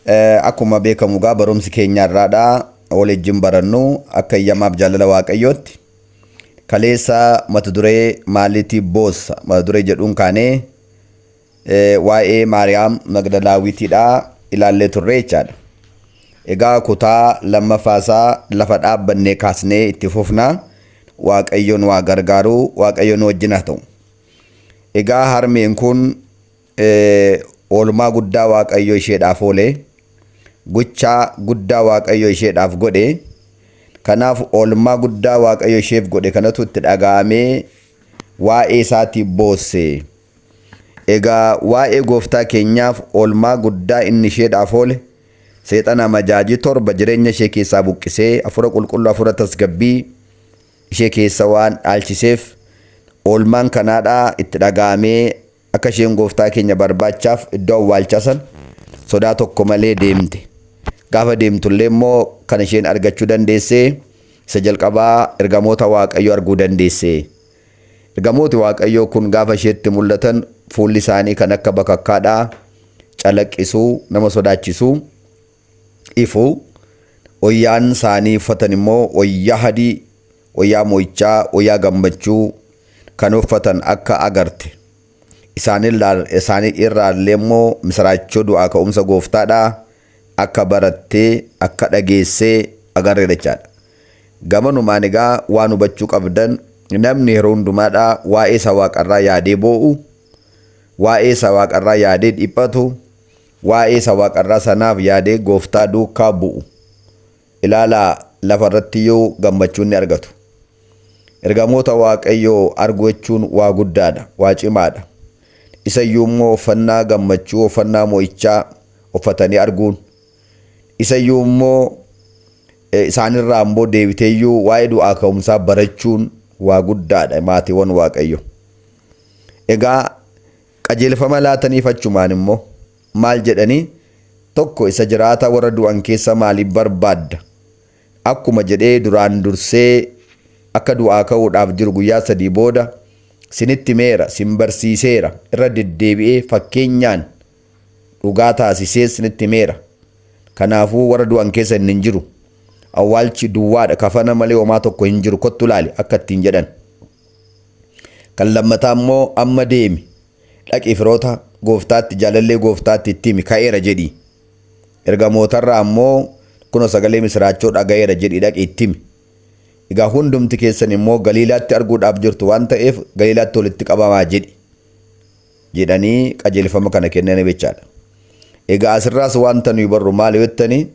Akkuma beekamu gaa barumsi keenya irraadha waliin barannu akka eeyyamaaf jaalala Waaqayyootti. Kaleessa mata duree maaliitiif boossa mata duree jedhuun kaanee waa'ee Maariyaam Magdalaawitiidha ilaallee turre jechaadha. Egaa kutaa lammaffaasaa lafa dhaabbannee kaasnee itti fufna. Waaqayyoon waa gargaaru, Waaqayyoon wajjin haa ta'u. Egaa harmeen kun oolmaa guddaa Waaqayyo isheedhaaf oole, gochaa guddaa Waaqayyo isheedhaaf godhe. Kanaaf oolmaa guddaa Waaqayyo isheef godhe kanatu itti dhaga'amee waa'ee isaatiif boosse. Egaa waa'ee gooftaa keenyaaf oolmaa guddaa inni isheedhaaf oole, seexana majaajii 7 jireenya ishee keessaa buqqisee hafuura qulqulluu, hafuura tasgabbii ishee keessa waan dhaalchiseef oolmaan kanaadhaa itti dhaga'amee akka isheen gooftaa keenya barbaachaaf iddoo awwaalchaa san sodaa tokko malee deemte. Gaafa deemtullee immoo kan isheen argachuu dandeesse isa jalqabaa ergamoota Waaqayyoo arguu dandeesse. Ergamooti Waaqayyoo kun gaafa isheetti mul'atan fuulli isaanii kan akka bakakkaadhaa calaqqisuu, nama sodaachisuu, ifu. Wayyaan isaanii uffatan immoo wayyaa adii, wayyaa mo'ichaa, wayyaa gammachuu kan uffatan akka agarte. Isaanii irraallee immoo misiraachoo du'aa ka'umsa gooftaadhaa akka barattee akka dhageessee agarreera jechaadha. Gamanumaan egaa waan hubachuu qabdan, namni yeroo hundumaadhaa waa'ee isa waaqarraa yaadee boo'u, waa'ee isa waaqarraa yaadee dhiphatu, waa'ee isa waaqarraa sanaaf yaadee gooftaa duukaa bu'u. Ilaalaa, lafarratti yoo gammachuun ni argatu. Ergamoota Waaqayyoo arguu jechuun waa guddaadha, waa cimaadha. Isayyuu immoo uffannaa gammachuu, uffannaa mo'ichaa uffatanii arguun. Isayyuu immoo isaanirraa immoo deebiteeyyuu waa'ee du'aa ka'umsaa barachuun waa guddaadha, maatiiwwan Waaqayyo. Egaa qajeelfama laataniif achumaan immoo maal jedhanii, tokko isa jiraata warra du'an keessa maaliif barbaadda? Akkuma jedhee duraan dursee akka du'aa ka'uudhaaf jiru guyyaa 3 booda sinitti meera, sin barsiiseera, irra deddeebi'ee fakkeenyaan dhugaa taasisee sinitti meera. Kanaafuu warra du'an keessa inni hin jiru. Awwaalchi duwwaadha, kafana malee homaa tokko hin jiru, kottu ilaali akka ittiin jedhan. Kan lammataa immoo amma deemi, dhaqi firoota gooftaatti, jaalallee gooftaatti itti himi, ka'eera jedhi. Ergamootarraa immoo kunoo sagalee misiraachoo dhaga'eera jedhi, dhaqi itti himi. Egaa hundumti keessan immoo Galiilaatti arguudhaaf jirtu waan ta'eef Galiilaatti walitti qabamaa jedhi jedhanii qajeelfama kana kennanii jechaadha. Egaa asirraas wanta nuyi barru maal yoo jettanii,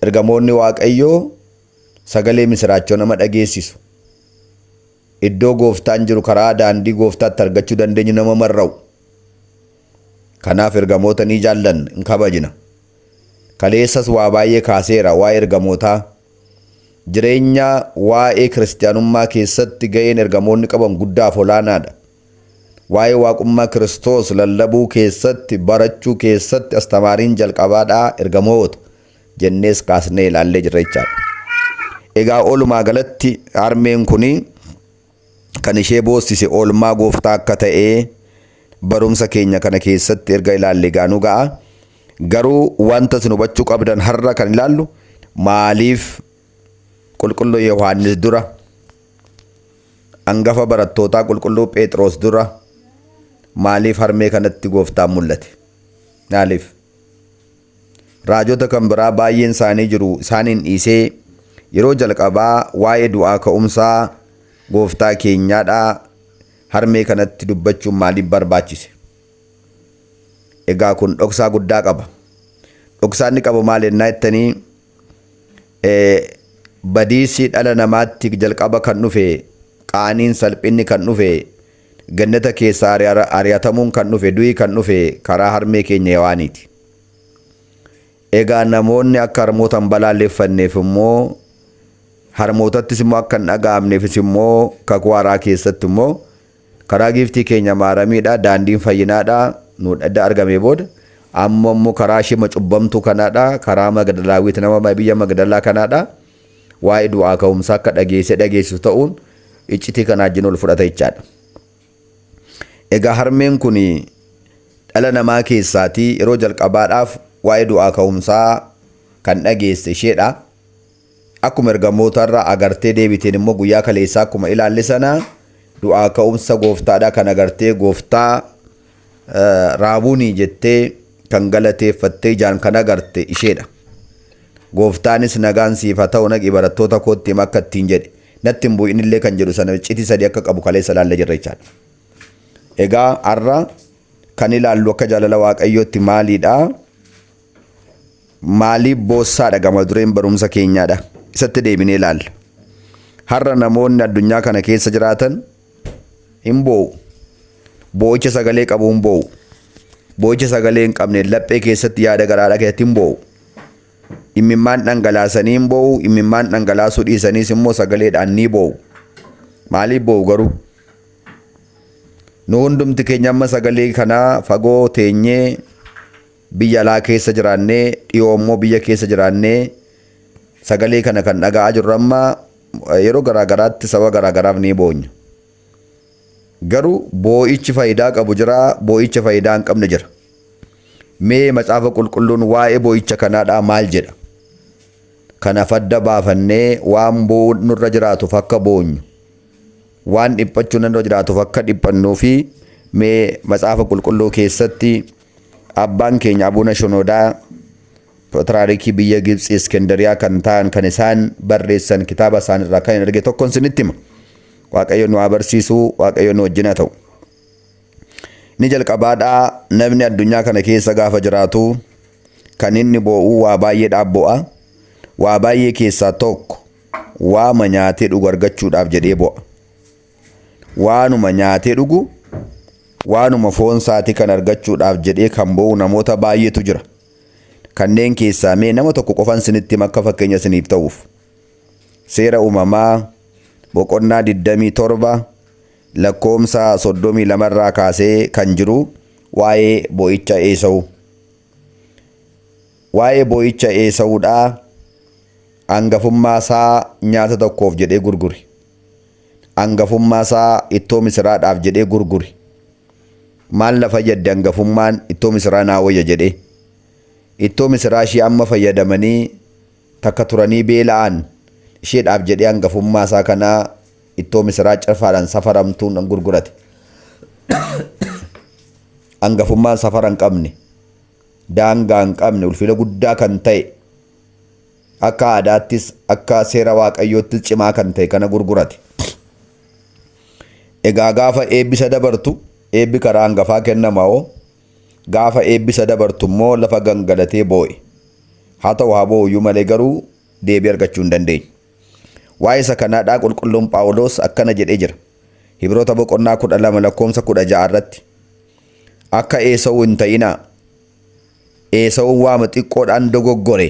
ergamoonni Waaqayyoo sagalee misiraachoo nama dhageessisu. Iddoo gooftaan jiru karaa daandii gooftaatti argachuu dandeenyu nama marra'u. Kanaaf ergamoota ni jaallanna, hin kabajna. Kaleessas waa baay'ee kaaseera waa'ee ergamootaa. Jireenya waa'ee kiristiyaanummaa keessatti ga'een ergamoonni qaban guddaaf olaanaadha. Waa'ee waaqummaa Kiristoos lallabuu keessatti, barachuu keessatti astamaariin jalqabaadhaa ergamoota jennees kaasnee ilaallee jirra jechaadha. Egaa oolumaa galatti harmeen kuni kan ishee boossise oolmaa gooftaa akka ta'e barumsa keenya kana keessatti erga ilaalle gaanuu ga'a. Garuu wanta isin hubachuu qabdan har'a kan ilaallu maaliif qulqulluu Yohaannis dura, hangafa barattootaa qulqulluu Phexros dura maaliif harmee kanatti gooftaan mul'ate? Maaliif? Raajota kan biraa baay'een isaanii jiru, isaaniin dhiisee yeroo jalqabaa waa'ee du'aa ka'umsaa gooftaa keenyaadhaa harmee kanatti dubbachuun maaliif barbaachise? Egaa kun dhoksaa guddaa qaba. Dhoksaan inni qabu maal ennaa jettanii, badiisi dhala namaatti jalqaba kan dhufe, qaaniin salphinni kan dhufe, gannata keessaa ari'atamuun kan dhufe, du'i kan dhufe karaa harmee keenya Yohaaniiti. Egaa namoonni akka harmoota hin balaaleffanneef immoo, harmootattis immoo akka hin dhaga'amneefis immoo kakuu haaraa keessatti immoo karaa giiftii keenya maaramiidha, daandiin fayyinaadha nu adda argamee booda amma immoo karaa ishee macubbamtuu kanaadha, karaa Magdalaawwiit nama biyya Magdalaa kanaadha waa'ee du'aa ka'umsaa akka dhageessee dhageessisu ta'uun iccitii kanaa wajjin ol fudhata jechaadha. Egaa harmeen kun dhala namaa keessaatii yeroo jalqabaadhaaf waa'ee du'aa ka'umsaa kan dhageesse isheedha. Akkuma ergamootarraa agartee deebiteen immoo guyyaa kaleessaa akkuma ilaalle sana du'aa ka'umsa gooftaadha kan agartee gooftaa raabuunii jettee kan galateeffattee ijaan kan agarte isheedha. Gooftaanis nagaan siif haa ta'u naqi barattoota kootti hima akka ittiin jedhe. Natti hin bu'in illee kan jedhu sana iccitii sadii akka qabu kaleessa ilaallee jirra jechaadha. Egaa har'a kan ilaallu akka jaalala Waaqayyootti maaliidha? Maaliif boossaadha gama dureen barumsa keenyaadha. Isatti deebinee ilaalla. Har'a namoonni addunyaa kana keessa jiraatan hin boo'u. Boo'icha sagalee qabu hin boo'u. Boo'icha sagalee hin qabne laphee keessatti yaada garaadhaa keessatti hin boo'u. Imimmaan dhangalaasanii hin boo'u. Imimmaan dhangalaasuu dhiisaniis immoo sagaleedhaan ni boo'u. Maaliif boo'u garuu? Nu hundumti keenya amma sagalee kanaa fagoo teenyee biyya alaa keessa jiraannee dhiyoo immoo biyya keessa jiraannee sagalee kana kan dhaga'aa jirru amma yeroo garaagaraatti saba garaagaraaf ni boonya. Garuu boo'ichi faayidaa qabu jira, boo'icha faayidaa hin qabne jira. Mee macaafa qulqulluun waa'ee boo'icha kanaadhaa maal jedha? Kanaaf adda baafannee waan boo'uun nurra jiraatuuf akka boonyu, waan dhiphachuun nurra jiraatuuf akka dhiphannuu fi mee macaafa qulqulluu keessatti abbaan keenya Abuna Shinodaa Patriyaarkii biyya Gibxi Iskindariyaa kan ta'an kan isaan barreessan kitaaba isaan irraa kan hin arge tokkoon isinitti hima. Waaqayyo nu haa barsiisu, Waaqayyo nu wajjin haa ta'u. Inni jalqabaadhaa namni addunyaa kana keessa gaafa jiraatu kan inni boo'u waa baay'eedhaaf bo'a. Waa baay'ee keessaa tokko waama nyaatee dhugu argachuudhaaf jedhee bo'a. Waanuma nyaatee dhugu, waanuma foon isaatii kan argachuudhaaf jedhee kan boo'u namoota baay'eetu jira. Kanneen keessaa mee nama tokko qofan isinitti hima akka fakkeenya isiniif ta'uuf. Seera uumamaa boqonnaa 27 lakkoomsa 32 irraa kaasee kan jiru waa'ee boo'icha Eesawu. Waa'ee boo'icha Eesawuudhaa hangafummaa isaa nyaata tokkoof jedhee gurgure. Hangafummaa isaa ittoo misiraadhaaf jedhee gurgure. Maal na fayyadde hangafummaan ittoo misiraa naa wayya jedhee. Ittoo misiraa ishee amma fayyadamanii takka turanii beela'an isheedhaaf jedhee hangafummaa isaa kanaa ittoo misiraa cirfaadhaan safaramtuun gurgurate. Hangafummaan safara hin qabne, daangaa hin qabne, ulfina guddaa kan ta'e, akka aadaattis akka seera waaqayyoottis cimaa kan ta'e kana gurgurate. Egaa gaafa eebbisa dabartu, eebbi karaa hangafaa kennama hoo, gaafa eebbisa dabartu immoo lafa gangalatee boo'e. Haa ta'u haa boo'uyyuu malee garuu deebii argachuu hin dandeenye. Waa'ee isa kanaadhaa qulqulluun Phaawulos akkana jedhee jira. Hibroota boqonnaa 12 lakkoomsa 16 irratti. Akka Eesawuu hin ta'inaa. Eesawuun waama xiqqoodhaan dogoggore.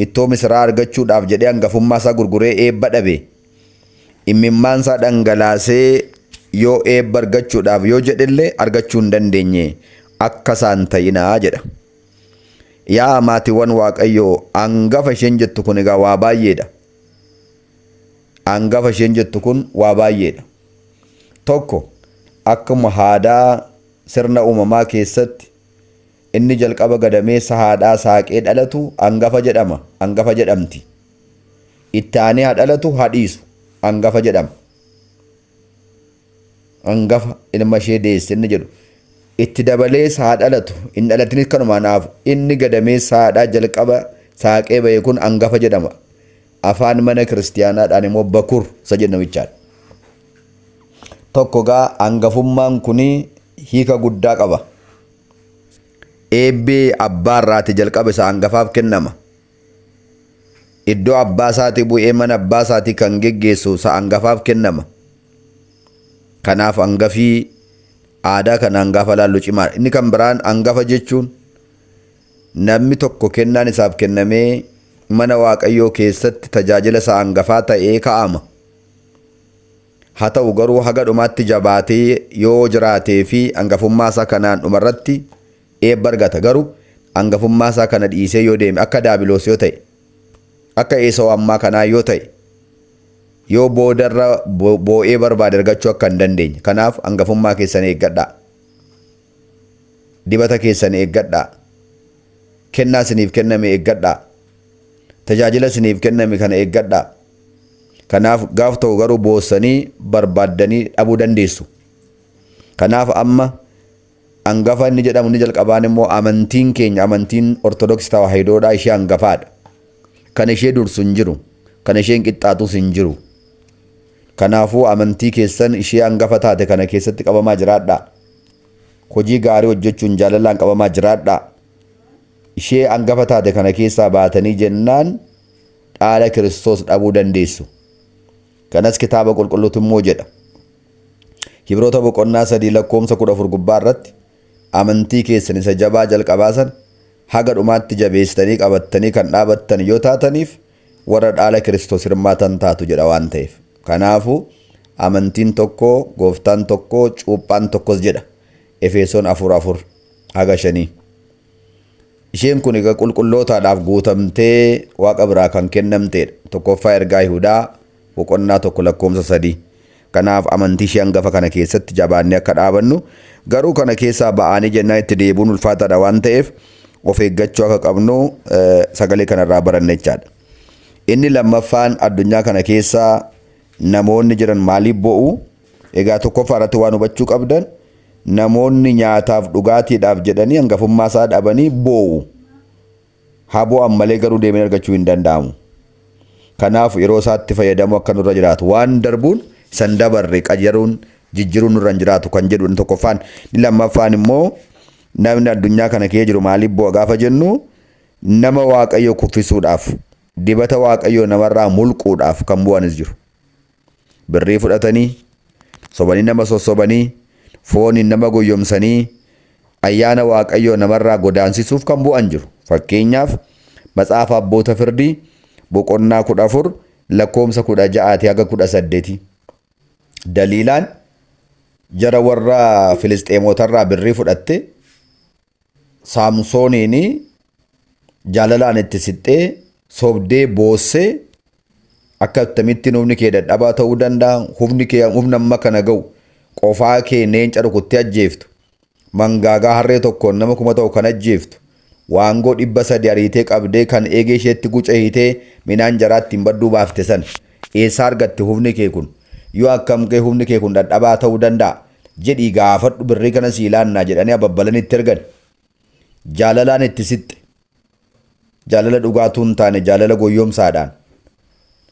Ittoo misiraa argachuudhaaf jedhee hangafummaa isaa gurguree eebba dhabe. Imimmaan isaa dhangalaasee yoo eebba argachuudhaaf yoo jedhellee argachuu hin dandeenye. Akka isaan ta'inaa jedha. Yaa maatiiwwan Waaqayyoo hangafa isheen jettu kun egaa waa baay'eedha. Hangafa isheen jettu kun waa baay'eedha. Tokko akkuma aadaa sirna uumamaa keessatti inni jalqaba gadameessa haadhaa saaqee dhalatu hangafa jedhama, hangafa jedhamti. Itti aanee haa dhalatu haa dhiisu, hangafa jedhama. Hangafa ilma ishee deesse inni jedhu. Itti dabalees haa dhalatu, hin dhalatinis kanumaan haafu. Inni gadameessa haadhaa jalqaba saaqee ba'e kun hangafa jedhama. Afaan mana kiristiyaanaadhaan immoo bakur isa jennu jechaadha. Tokko gaa hangafummaan kun hiika guddaa qaba. Eebbi abbaa irraati jalqaba isa hangafaaf kennama. Iddoo abbaa isaatii bu'ee mana abbaa isaatii kan geggeessu isa hangafaaf kennama. Kanaaf hangafii aadaa kanaan gaafa laallu cimaadha. Inni kan biraan hangafa jechuun namni tokko kennaan isaaf kennamee mana Waaqayyoo keessatti tajaajila isa hangafaa ta'ee kaa'ama. Haa ta'u garuu haga dhumaatti jabaatee yoo jiraatee fi hangafummaa isaa kanaan dhumarratti eebba argata. Garuu hangafummaa isaa kana dhiisee yoo deeme akka Daabiloos yoo ta'e, akka Eesawu ammaa kanaa yoo ta'e, yoo boodarra boo'ee barbaade argachuu akka hin dandeenye. Kanaaf hangafummaa keessan eeggadhaa. Dibata keessan eeggadhaa. Kennaa isiniif kenname eeggadhaa. Tajaajila isiniif kenname kana eeggadhaa. Kanaaf gaaf ta'u garuu boossanii barbaaddanii dhabuu dandeessu. Kanaaf amma hangafa inni jedhamu inni jalqabaan immoo amantiin keenya amantiin Ortodoksii Tawaahidoodhaa ishee hangafaadha. Kan ishee dursu hin jiru. Kan isheen qixxaatus hin jiru. Kanaafuu amantii keessan ishee hangafa taate kana keessatti qabamaa jiraadhaa. Hojii gaarii hojjechuun jaalalaan qabamaa jiraadhaa. Ishee hangafa taate kana keessaa baatanii jennaan dhaala Kiristoos dhabuu dandeessu. Kanas kitaaba qulqulluutu immoo jedha. Hibroota boqonnaa 3 lakkoomsa 14 gubbaa irratti amantii keessan isa jabaa jalqabaa sana haga dhumaatti jabeessitanii qabattanii kan dhaabattan yoo taataniif warra dhaala Kiristoos hirmaatan taatu jedha waan ta'eef. Kanaafuu amantiin tokko, gooftaan tokko, cuuphaan tokkos jedha. Efesoon 4:4 haga 5. Isheen kun egaa qulqullootaadhaaf guutamtee Waaqa biraa kan kennamteedha. Tokkoffaa ergaa Yihudaa boqonnaa 1 lakkoomsa 3. Kanaaf amantii ishee hangafa kana keessatti jabaannee akka dhaabannu garuu kana keessaa ba'aanii jennaan itti deebi'uun ulfaataadha waan ta'eef of eeggachuu akka qabnu sagalee kanarraa baranne jechaadha. Inni lammaffaan addunyaa kana keessa namoonni jiran maaliif bo'u? Egaa tokkoffaa irratti waan hubachuu qabdan namoonni nyaataaf dhugaatiidhaaf jedhanii hangafummaa isaa dhabanii boo'u. Haa boo'an malee garuu deemanii argachuu hin danda'amu. Kanaaf yeroo isaatti fayyadamuu akka nurra jiraatu waan darbuun san dabarre qayyaruun jijjiruun nurra hin jiraatu kan jedhu inni tokkoffaan. Inni lammaffaan immoo namni addunyaa kana keessa jiru maaliif boo'a gaafa jennu nama Waaqayyo kuffisuudhaaf dibata Waaqayyoo namarraa mulquudhaaf kan bu'anis jiru. Birrii fudhatanii, sobanii nama sossobanii, fooniin nama goyyomsanii, ayyaana Waaqayyoo namarraa godaansisuuf kan bu'an jiru. Fakkeenyaaf Matsaafa Abboota Firdii boqonnaa 14 lakkoomsa 16 haga 18. Daliilaan jara warra Filisxeemotarraa birrii fudhatte Saamsooniin jaalalaan itti sixxee sobdee boossee akka akkamittiin humni kee dadhabaa ta'uu danda'a, humni kee humna amma kana ga'u qofaa kee leenca rukuttee ajjeeftu, mangaagaa harree tokkoon nama kuma ta'u kan ajjeeftu, waangoo 300 ariitee qabdee kan eegee isheetti guca hiitee midhaan jaraa ittiin badduu baafte sana eessaa argatte humni kee kun? Yoo akkam ga'e humni kee kun dadhabaa ta'uu danda'a? Jedhii gaafadhu birrii kana sii laannaa jedhanii ababbalanii itti ergan. Jaalalaan itti sixxe. Jaalala dhugaatuu hin taane jaalala goyyomsaadhaan.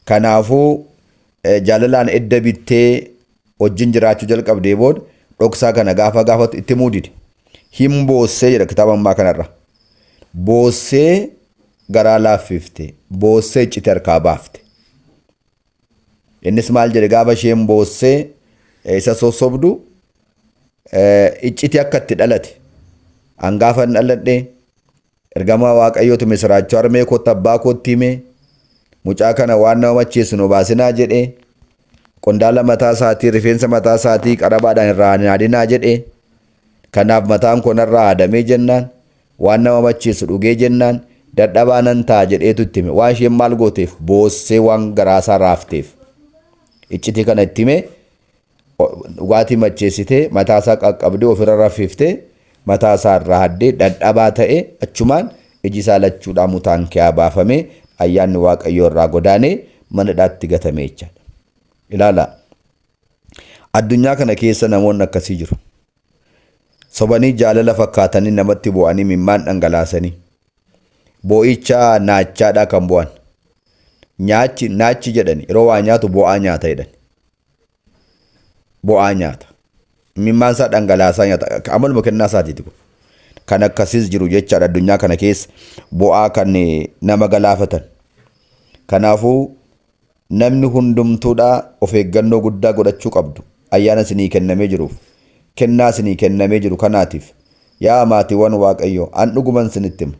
Kanaafuu jaalalaan edda bittee wajjin jiraachuu jalqabdee booda dhoksaa kana gaafa gaafatu itti himuu dide. Hin boossee jedha kitaaba ammaa kanarra. Boossee garaa laaffifte. Boossee icciti harkaa baafte. Innis maal jedhe gaafa isheen boossee isa sossobdu iccitii akka itti dhalate. An gaafa hin dhaladhe ergamaa Waaqayyootu misiraachoo harmee kootti abbaa kootti hime mucaa kana waan nama macheessu nu baasinaa jedhe qondaala mataa isaatii rifeensa mataa isaatii qarabaadhaan irraa hin haadinaa jedhe kanaaf mataan koo narraa haadamee jennaan Waan nama macheessu dhugee jennaan dadhabaa nan ta'a jedheetu itti hime. Waan isheen maal gooteef boossee waan garaasaa raafteef. Iccitii kana itti hime dhugaatii macheessitee mataasaa qaqqabdee ofirra raffiftee mataasaa irraa haddee dadhabaa ta'e achumaan iji isaa lachuudhaa mutaan kiyaa baafamee ayyaanni Waaqayyoo irraa godaanee mana hidhaatti gatame jechaadha. Ilaalaa. Addunyaa kana keessa namoonni akkasii jiru. Sobanii jaalala fakkaatanii namatti bu'anii mimmaan dhangalaasanii. Boo'icha naachaadhaa kan bu'an. Nyaachi naachi jedhani yeroo waa nyaatu bo'aa nyaata jedhani. Bo'aa nyaata. Mimmaan isaa dhangalaasaa nyaata. Amaluma kennaa isaatiiti kun. Kan akkasiis jiru jechaadha addunyaa kana keessa bo'aa kan nama galaafatan. Kanaafuu Namni hundumtuudhaa of eeggannoo guddaa godhachuu qabdu ayyaana isinii kennamee jiruuf, kennaa isinii kennamee jiru kanaatiif. Yaa maatiiwwan Waaqayyoo, an dhuguman isinitti hima.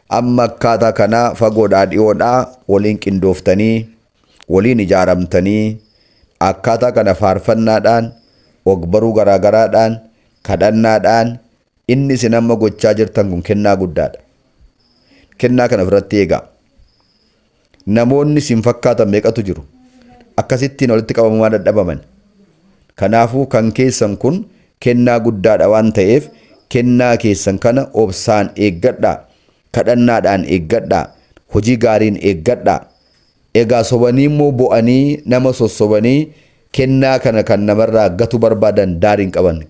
Amma akkaataa kanaa fagoodhaa dhi'oodhaa waliin qindooftanii, waliin ijaaramtanii, akkaataa kana faarfannaadhaan, ogbaruu garaa garaadhaan, kadhannaadhaan, inni isin amma gochaa jirtan kun kennaa guddaadha. Kennaa kana ofirratti eegaa. Namoonni isin fakkaatan meeqatu jiru? Akkasittiin walitti qabamumaa dadhabaman. Kanaafuu kan keessan kun kennaa guddaadha waan ta'eef kennaa keessan kana obsaan eeggadhaa. Kadhannaadhaan eeggadhaa. Hojii gaariin eeggadhaa. Egaa sobanii immoo bo'anii nama sossobanii kennaa kana kan namarraa gatu barbaadan daariin qaban.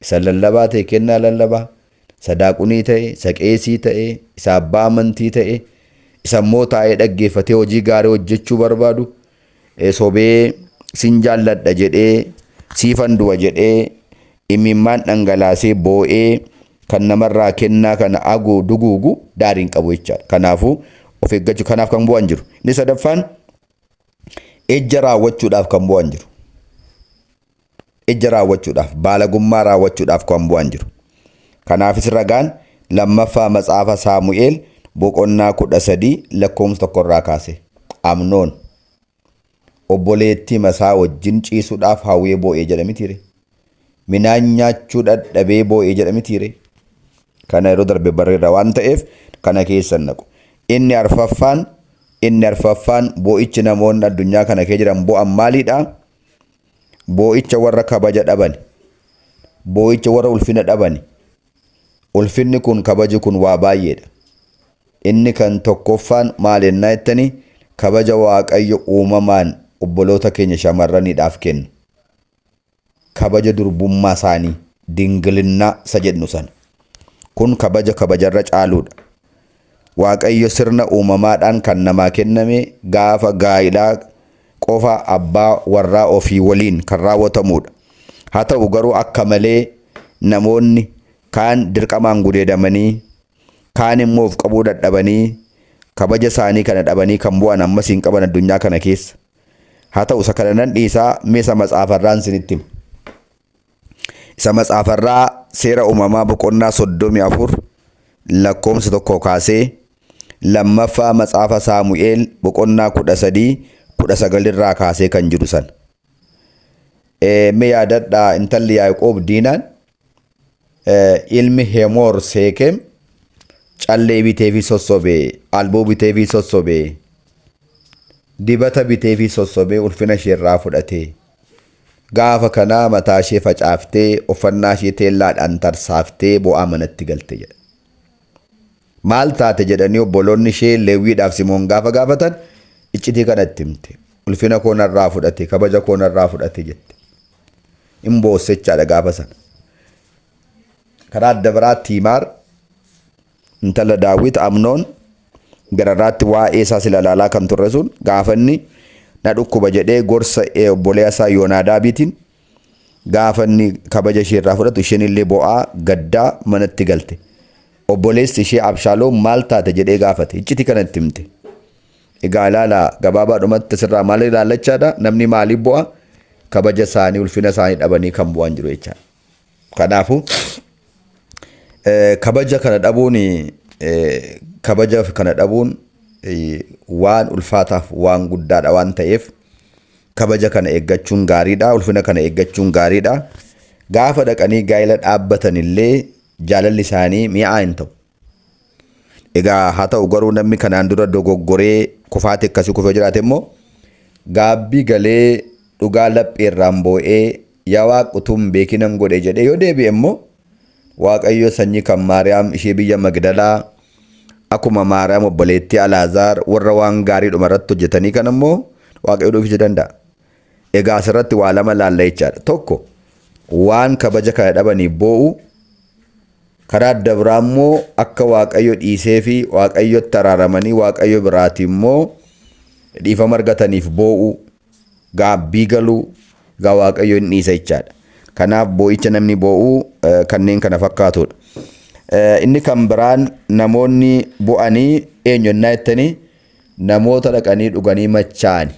Isa lallabaa ta'e kennaa lallabaa, isa daaqunii ta'e, isa qeesii ta'e, isa abbaa amantii ta'e, isa immoo taa'ee dhaggeeffatee hojii gaarii hojjechuu barbaadu, sobee sin jaalladha jedhee, siifan du'a jedhee, imimmaan dhangalaasee boo'ee kan namarraa kennaa kana aguu duguugu daariin qabu jechaadha. Kanaafuu of eeggachuu kanaaf kan bu'an jiru. Inni sadaffaan ejja raawwachuudhaaf kan bu'an jiru. Ejja raawwachuudhaaf, baalagummaa raawwachuudhaaf kan bu'an jiru. Kanaafis ragaan lammaffaa matsaafa Saamu'eel boqonnaa 13 lakkoofsa 1 irraa kaase. Amnoon obboleettii masaa wajjin ciisuudhaaf hawwee boo'ee jedha mitiire. Midhaan nyaachuu dadhabee boo'ee jedha mitiire. Kana yeroo darbe barreerra waan ta'eef kana keessa naqu. Inni arfaffaan boo'ichi namoonni addunyaa kana keessa jiran bo'an maaliidha? Boo'icha warra kabaja dhabani. Boo'icha warra ulfina dhabani. Ulfinni kun, kabaji kun waa baay'eedha. Inni kan tokkoffaan maal jennaa jettanii, kabaja Waaqayyo uumamaan obboloota keenya shamarraniidhaaf kennu. Kabaja durbummaa isaanii, dingilinnaa isa jennu sana. Kun kabaja kabajarra caaluudha. Waaqayyo sirna uumamaadhaan kan namaa kenname gaafa gaa'ilaa qofa abbaa warraa ofii waliin kan raawwatamudha. Haa ta'u garuu akka malee namoonni kaan dirqamaan gudeedamanii, kaan immoo of qabuu dadhabanii, kabaja isaanii kana dhabanii kan bu'an ammas hin qaban addunyaa kana keessa. Haa ta'u isa kana nan dhiisaa, meesa matsaafarraan isinitti hima. Isa matsaafarraa seera uumamaa boqonnaa 34 lakkoofsa 1 kaasee, lammaffaa matsaafa Saamu'eel boqonnaa 13 19 irraa kaasee kan jiru sana. Mee yaadadhaa, intalli Yaaqoob Diinaan ilmi Hemoor Seekem callee bitee fi sossobee, alboo bitee fi sossobee, dibata bitee fi sossobee ulfina ishee irraa fudhatee, gaafa kanaa mataa ishee facaaftee, uffannaa ishee teellaadhaan tarsaaftee bo'aa manatti galte jedha. Maal taate jedhanii obboloonni ishee Leewwiidhaaf Simoon gaafa gaafatan iccitii kanatti himte. Ulfina koo narraa fudhate, kabaja koo narraa fudhate jette. Hin boosse jechaadha gaafa sana. Karaa adda biraa Tiimaar intala Daawit Amnoon gararraatti waa'ee isaa sila ilaalaa kan turre sun, gaafa inni na dhukkuba jedhee gorsa obboleessa isaa Yoonaadaabiitiin gaafa inni kabaja ishee irraa fudhatu, isheen illee bo'aa gaddaa manatti galte. Obboleessi ishee Abshaaloom maal taate jedhee gaafate. Iccitii kanatti himte. Egaa ilaalaa, gabaabaadhumatti asirraa maal ilaallachaadha? Namni maaliif bo'aa? Kabaja isaanii, ulfina isaanii dhabanii kan bu'an jiru jechaadha. Kanaafuu kabaja kana dhabuun, kabaja kana dhabuun waan ulfaataaf waan guddaadha waan ta'eef kabaja kana eeggachuun gaariidha. Ulfina kana eeggachuun gaariidha. Gaafa dhaqanii gaa'ela dhaabbatan illee jaalalli isaanii mi'aa hin ta'u. Egaa haa ta'u garuu namni kanaan dura dogoggoree kufaati akkasii kufee jiraate immoo gaabbii galee dhugaa lapheerraan boo'ee, yaa Waaq, utuu hin beekinan godhe jedhee yoo deebi'e immoo, Waaqayyo sanyii kan Maariyaam ishee biyya Magdalaa, akkuma Maariyaam obboleettii Alaazaar, warra waan gaarii dhuma irratti hojjetanii kan immoo Waaqayyo dhuufisuu danda'a. Egaa asirratti waa lama laalla jechaadha. Tokko, waan kabaja kana dhabanii boo'u. Karaa adda biraa immoo akka Waaqayyo dhiisee fi Waaqayyotti araaramanii Waaqayyo biraati immoo dhiifama argataniif boo'u, gaabbii galuu. Egaa Waaqayyo hin dhiisa jechaadha. Kanaaf boo'icha namni boo'u kanneen kana fakkaatudha. Inni kan biraan namoonni bo'anii eenyu ennaa jettanii, namoota dhaqanii dhuganii machaa'ani.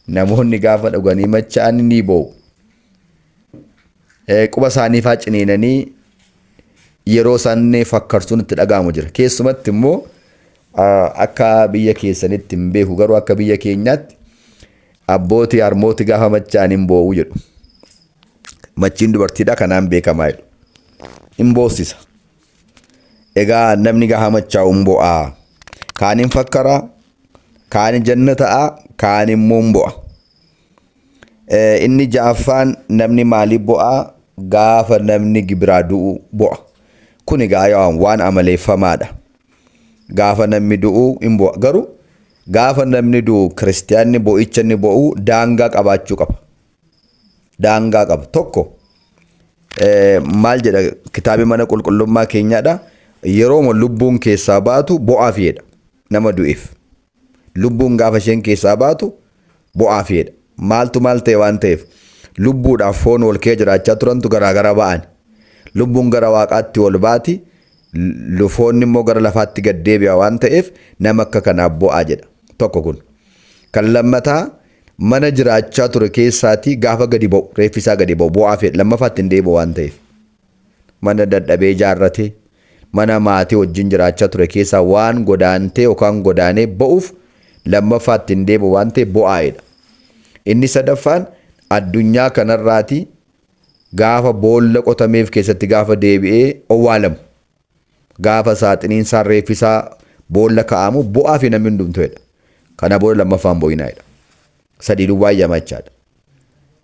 Namoonni gaafa dhuganii machaa'an ni boo'u. Quba isaanii faa ciniinanii yeroo isaan fakkarsuun itti dhaga'amu jira. Keessumatti immoo akka biyya keessanitti hin beeku, garuu akka biyya keenyaatti abbootii harmooti gaafa machaa'an hin boo'u jedhu. Machiin dubartiidha kanaan beekamaa jedhu. Hin boossisa. Egaa namni gaafa machaa'u hin bo'aa. Kaan hin fakkara, kaan janna ta'a, kaan immoo hin bo'a. Inni ja'affaan namni maaliif bo'aa? Gaafa namni gibiraa du'u bo'a. Kun egaa waan amaleeffamaadha. Gaafa namni du'u hin bo'a. Garuu gaafa namni du'u kiristiyaanni boo'icha inni bo'u daangaa qabaachuu qaba. Daangaa qaba. Tokko maal jedha kitaabni mana qulqullummaa keenyaadha. Yeroo lubbuun keessaa baatu bo'aaf jedha nama du'eef. Lubbuun gaafa isheen keessaa baatu bo'aaf jedha. Maaltu maal ta'e waan ta'eef lubbuudhaaf foon wal kee jiraachaa turantu garaagara ba'an. Lubbuun gara waaqaatti ol baati. Foonni immoo gara lafaatti gad deebi'a waan ta'eef nama akka kanaaf bo'aa jedha. Tokko kun. Kan lammataa mana jiraachaa ture keessaatii gaafa gadi ba'u reeffi isaa gadi ba'u bo'aa fedha lammaffaatti hin deebi'u waan ta'eef. Mana dadhabee ijaarrate mana maatii wajjin jiraachaa ture keessaa waan godaantee yookaan godaanee ba'uuf lammaffaatti hin deebi'u waan ta'eef bo'aa'edha. Inni sadaffaan addunyaa kanarraati gaafa boolla qotameef keessatti gaafa deebi'ee owwaalamu. Gaafa saaxiniin isaa reeffi isaa boolla kaa'amu bo'aa fi namni hundumtu jedha. Kana booda lammaffaan bo'inaa jedha. Sadii duwwaa eeyyama jechaadha.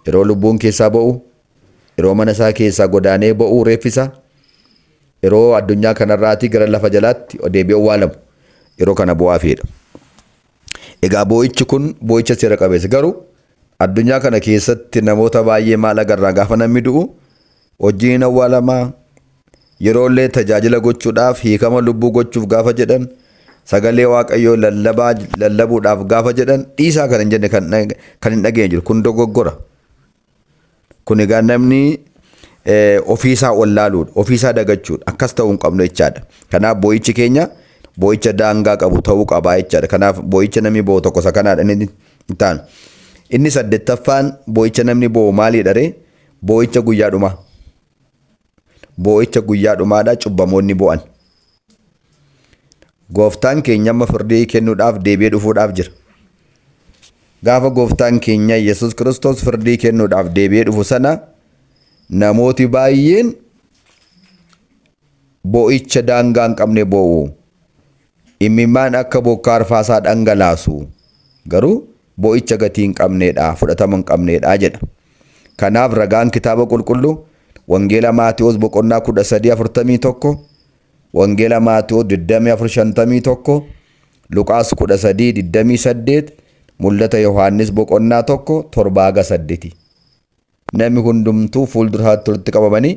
Yeroo lubbuun keessaa ba'u, yeroo mana isaa keessaa godaanee ba'u reeffi isaa, yeroo addunyaa kanarraatii gara lafa jalaatti deebi'ee owwaalamu yeroo kana bo'aa fiidha. Egaa boo'ichi kun boo'icha seera qabeessa. Garuu addunyaa kana keessatti namoota baay'ee maal agarraa gaafa namni du'u hojiin awwaalamaa yeroo illee tajaajila gochuudhaaf hiikama lubbuu gochuuf gaafa jedhan sagalee waaqayyoo lallabaa lallabuudhaaf gaafa jedhan dhiisaa kan hin jenne kan hin dhageenye jiru kun dogoggora. Kun egaa namni ofiisaa wallaaluudha ofiisaa dagachuudha akkas ta'uu hin qabnu jechaadha. Kanaaf boo'ichi keenya boo'icha daangaa qabu ta'uu qabaa jechaadha. Kanaaf boo'icha namni bo'u tokko isa kanaadha inni hin taanu. Inni saddeettaffaan boo'icha namni bo'u maaliidha ree? Boo'icha guyyaa dhumaa. Boo'icha guyyaa dhumaadha cubbamoonni bo'an. Gooftaan keenya amma firdii kennuudhaaf deebi'ee dhufuudhaaf jira. Gaafa gooftaan keenya Yesuus Kiristoos firdii kennuudhaaf deebi'ee dhufu sana namooti baay'een boo'icha daangaa hin qabne boo'u. Imimmaan akka bokkaa arfaasaa dhangalaasu. Garuu boo'icha gatii hin qabneedha, fudhatama hin qabneedha jedha. Kanaaf ragaan kitaaba qulqulluu Wangeela Maatiyoos boqonnaa 13:41, Wangeela Maatiyoos 24:51, Luqaas 13:28, Mul'ata Yohaannis boqonnaa 1 7-8. Namni hundumtuu fuuldura isaatti walitti qabamanii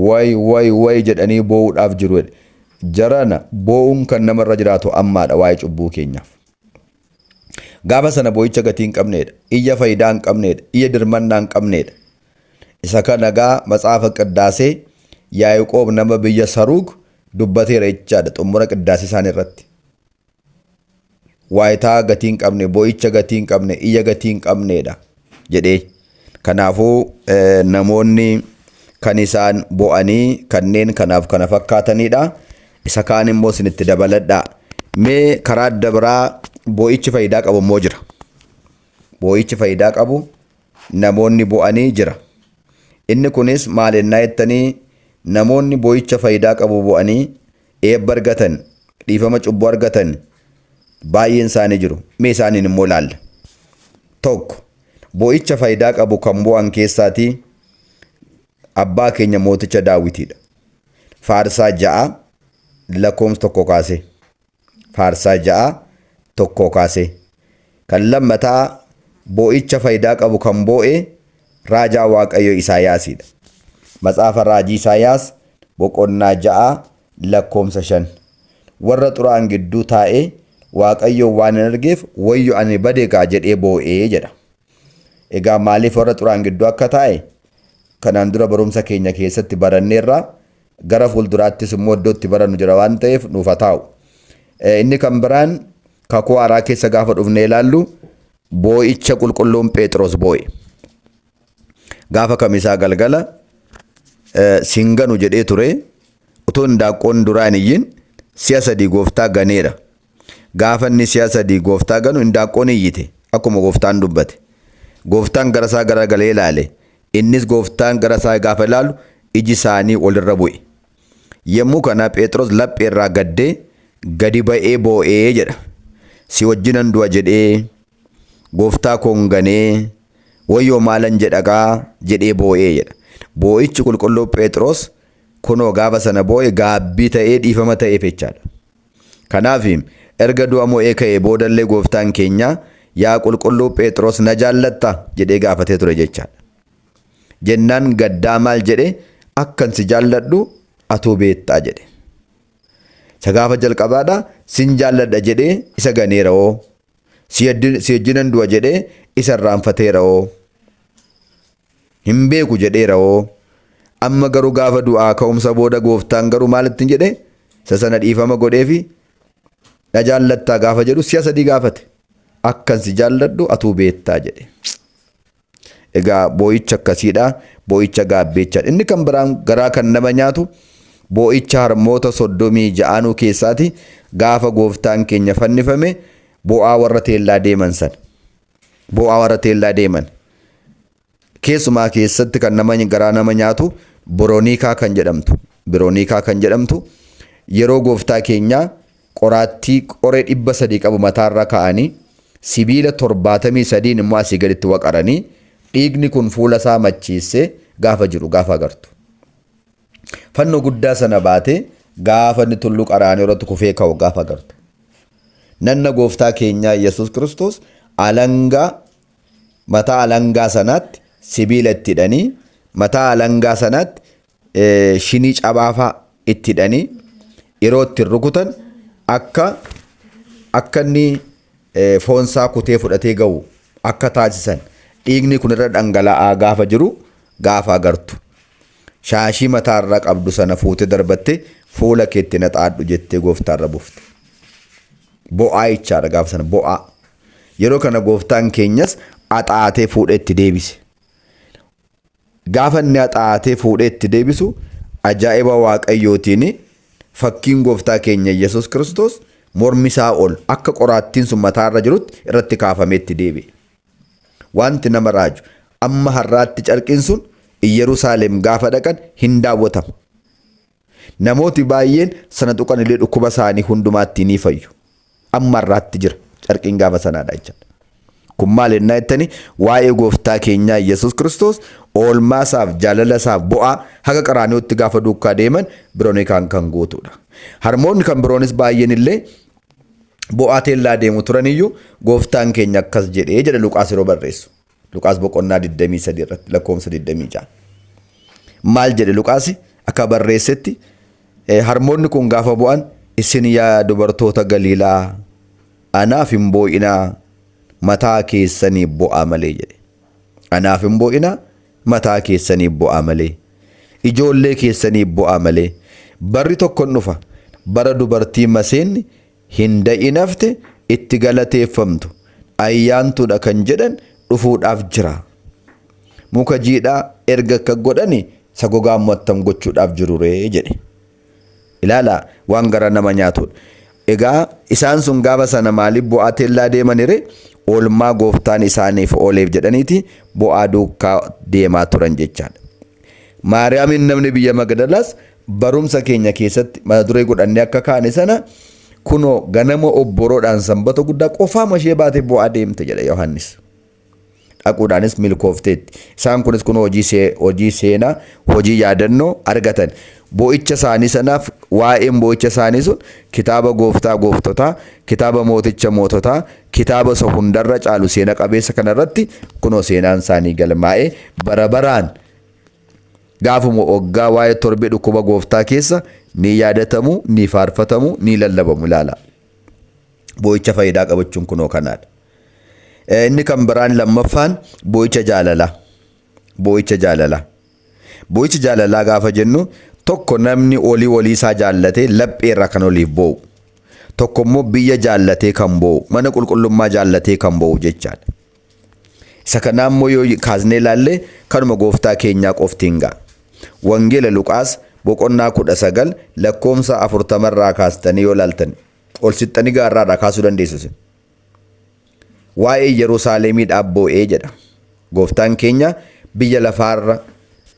way way way jedhanii boo'uudhaaf jiru. Jarana boo'uun kan namarra jiraatu ammaadha waa'ee cubbuu keenyaaf. Gaafa sana boo'icha gatii hin qabneedha. Iyya faayidaa hin qabneedha. Iyya dirmannaa hin qabneedha. Isa kana egaa matsaafa qiddaasee Yaaqoob nama biyya Saruug dubbateera jechaadha xumura qiddaasee isaanii irratti. Waayitaa gatii hin qabne, boo'icha gatii hin qabne, iyya gatii hin qabneedha jedhee. Kanaafuu namoonni kan isaan bo'anii kanneen kanaaf kana fakkaatanidha. Isa kaan immoo isinitti dabaladhaa. Mee karaa adda biraa boo'ichi faayidaa qabu immoo jira. Boo'ichi faayidaa qabu namoonni bo'anii jira. Inni kunis maal ennaa jettanii namoonni boo'icha faayidaa qabu bo'anii eebba argatan, dhiifama cubbuu argatan baay'een isaanii jiru. Mee isaaniin immoo ilaalla. Tokko boo'icha faayidaa qabu kan bo'an keessaatii abbaa keenya mooticha Daawitiidha. Faarsaa 6 lakkoofsa 1 kaasee. Faarsaa 6 1 kaasee. Kan lammataa boo'icha faayidaa qabu kan boo'e raajaa Waaqayyo Isaayaasiidha. Matsaafa raajii Isaayaas boqonnaa 6 lakkoofsa 5. Warra xuraa'an gidduu taa'ee Waaqayyo waan hin argeef wayyo ani bade gaa jedhee boo'ee jedha. Egaa maaliif warra xuraa'an gidduu akka taa'e kanaan dura barumsa keenya keessatti baranneerra gara fuulduraattis immoo iddoo itti barannu jira waan ta'eef nuuf haa taa'u. Inni kan biraan kakuu haaraa keessa gaafa dhufnee ilaallu boo'icha qulqulluun Phexros boo'e. Gaafa kamisaa galgala sin ganu jedhee ture utuu hindaaqqoon duraan iyyin si'a sadii gooftaa ganeera. Gaafa inni si'a sadii gooftaa ganu hindaaqqoon iyyite akkuma gooftaan dubbate. Gooftaan gara isaa garagalee ilaale. Innis gooftaan gara isaa gaafa ilaalu iji isaanii walirra bu'e. Yommuu kana Phexros lapheerraa gaddee gadi ba'ee boo'ee jedha. Si wajjinan du'a jedhee gooftaa koon ganee wayyoo maalan jedhagaa jedhee boo'ee jedha. Boo'ichi qulqulluu Phexros kunoo gaafa sana boo'e gaabbii ta'ee dhiifama ta'eef jechaadha. Kanaaf erga du'a mo'ee ka'ee boodallee gooftaan keenya yaa qulqulluu Phexros na jaallatta jedhee gaafatee ture jechaadha. Jennaan gaddaa maal jedhe akkan si jaalladhu atuu beektaa jedhe. Isa gaafa jalqabaadha sin jaalladha jedhee isa ganeera hoo. Si wajjinan du'a jedhee isa irraanfateera hoo. Hin beeku jedheera hoo. Amma garuu gaafa du'aa ka'umsa booda gooftaan garuu maal ittiin jedhe isa sana dhiifama godheefi na jaallattaa gaafa jedhu si'a sadii gaafate. Akkan si jaalladhu atuu beektaa jedhe. Egaa boo'icha akkasiidha. Boo'icha gaabbeechaadha. Inni kan biraan garaa kan nama nyaatu boo'icha harmoota 36 keessaati gaafa gooftaan keenya fannifame bo'aa warra teellaa deeman sana. Bo'aa warra teellaa deeman. Keessumaa keessatti kan nama garaa nama nyaatu Birooniikaa kan jedhamtu. Birooniikaa kan jedhamtu yeroo gooftaa keenyaa qoraattii qoree 300 qabu mataarra kaa'anii sibiila 73 immoo asii gaditti waqaranii dhiigni kun fuula isaa machiissee gaafa jiru gaafa agartu. Fannoo guddaa sana baatee gaafa inni tulluu qaraanii irratti kufee ka'u gaafa agartu. Nanna gooftaa keenyaa Yesuus Kiristoos alangaa mataa alangaa sanaatti sibiila itti hidhanii mataa alangaa sanaatti shinii cabaafaa itti hidhanii yeroo ittiin rukutan akka akka inni foonsaa kutee fudhatee ga'u akka taasisan dhiigni kun irra dhangala'aa gaafa jiru gaafa agartu. Shaashii mataarra qabdu sana fuutee darbatte fuula keetti naxaadhu jettee gooftaarra buufte. Bo'aa jechaadha gaafa sana bo'aa. Yeroo kana gooftaan keenyas axaatee fuudhee itti deebise. Gaafa inni axaatee fuudhee itti deebisu ajaa'iba waaqayyootiin fakkiin gooftaa keenya Yesuus Kiristoos mormi isaa ol akka qoraattiin sun mataarra jirutti irratti kaafamee itti deebi'e. Wanti nama raaju amma har'aatti carqiin sun Yerusaalem gaafa dhaqan hin daawwatamu. Namooti baay'een sana tuqan illee dhukkuba isaanii hundumaatti ni fayyu. Amma har'aatti jira carqiin gaafa sanaadha jechaadha. Kun maal ennaa jettani waa'ee gooftaa keenyaa Yesuus Kiristoos oolmaa isaaf jaalala isaaf bo'aa haga qaraaniyotti gaafa duukaa deeman Biroonikaan kan guutuudha. Harmoonni kan biroonis baay'een illee bo'aa teellaa deemu turaniyyuu gooftaan keenya akkas jedhee jedha Luqaas yeroo barreessu. Luqaas boqonnaa 23 irratti lakkoofsa 26. Maal jedhe Luqaas akka barreessetti harmoonni kun gaafa bu'an isin yaa dubartoota Galiilaa anaaf hin boo'inaa mataa keessanii bo'aa malee jedhe. Anaaf hin boo'inaa mataa keessanii bo'aa malee. Ijoollee keessanii bo'aa malee. Barri tokko hin dhufa. Bara dubartii maseenni hin da'in hafte itti galateeffamtu ayyaantuudha kan jedhan dhufuudhaaf jira. Muka jiidhaa erga akka godhani isa gogaa immoo attam gochuudhaaf jiru ree jedhe. Ilaala waan gara nama nyaatudha. Egaa isaan sun gaafa sana maaliif bu'aa teellaa deemanire oolmaa gooftaan isaaniif ooleef jedhaniiti bu'aa duukaa deemaa turan jechaadha. Maariyaamiin namni biyya Magdalaas barumsa keenya keessatti mata duree godhannee akka kaane sana kunoo ganama obboroodhaan sanbata guddaa qofaama ishee baatee bu'aa deemte jedha Yohaannis. Dhaquudhaanis milkoofteetti. Isaan kunis kun hojii seenaa, hojii yaadannoo argatan. Boo'icha isaanii sanaaf waa'een boo'icha isaanii sun kitaaba gooftaa gooftotaa, kitaaba mooticha moototaa, kitaaba isa hundarra caalu seena qabeessa kanarratti kunoo seenaan isaanii galmaa'ee bara baraan gaafuma oggaa waa'ee torbee dhukkuba gooftaa keessa ni yaadatamu, ni faarfatamu, ni lallabamu ilaala. Boo'icha faayidaa qabachuun kunoo kanaadha. Inni kan biraan lammaffaan boo'icha jaalalaa. Boo'icha jaalalaa. Boo'icha jaalalaa gaafa jennu tokko namni olii olii isaa jaallatee lapheerra kan oliif boo'u. Tokko immoo biyya jaallatee kan boo'u, mana qulqullummaa jaallatee kan boo'u jechaadha. Isa kanaa immoo yoo kaasnee ilaalle kanuma gooftaa keenyaa qofti hin ga'a. Wangeela Luqaas boqonnaa 19 lakkoofsa 40 irraa kaastanii yoo ilaaltan ol sixxanii gaarraadhaa kaasuu dandeessu isin. Waa'ee Yerusaalemiidhaaf boo'ee jedha. Gooftaan keenya biyya lafaarra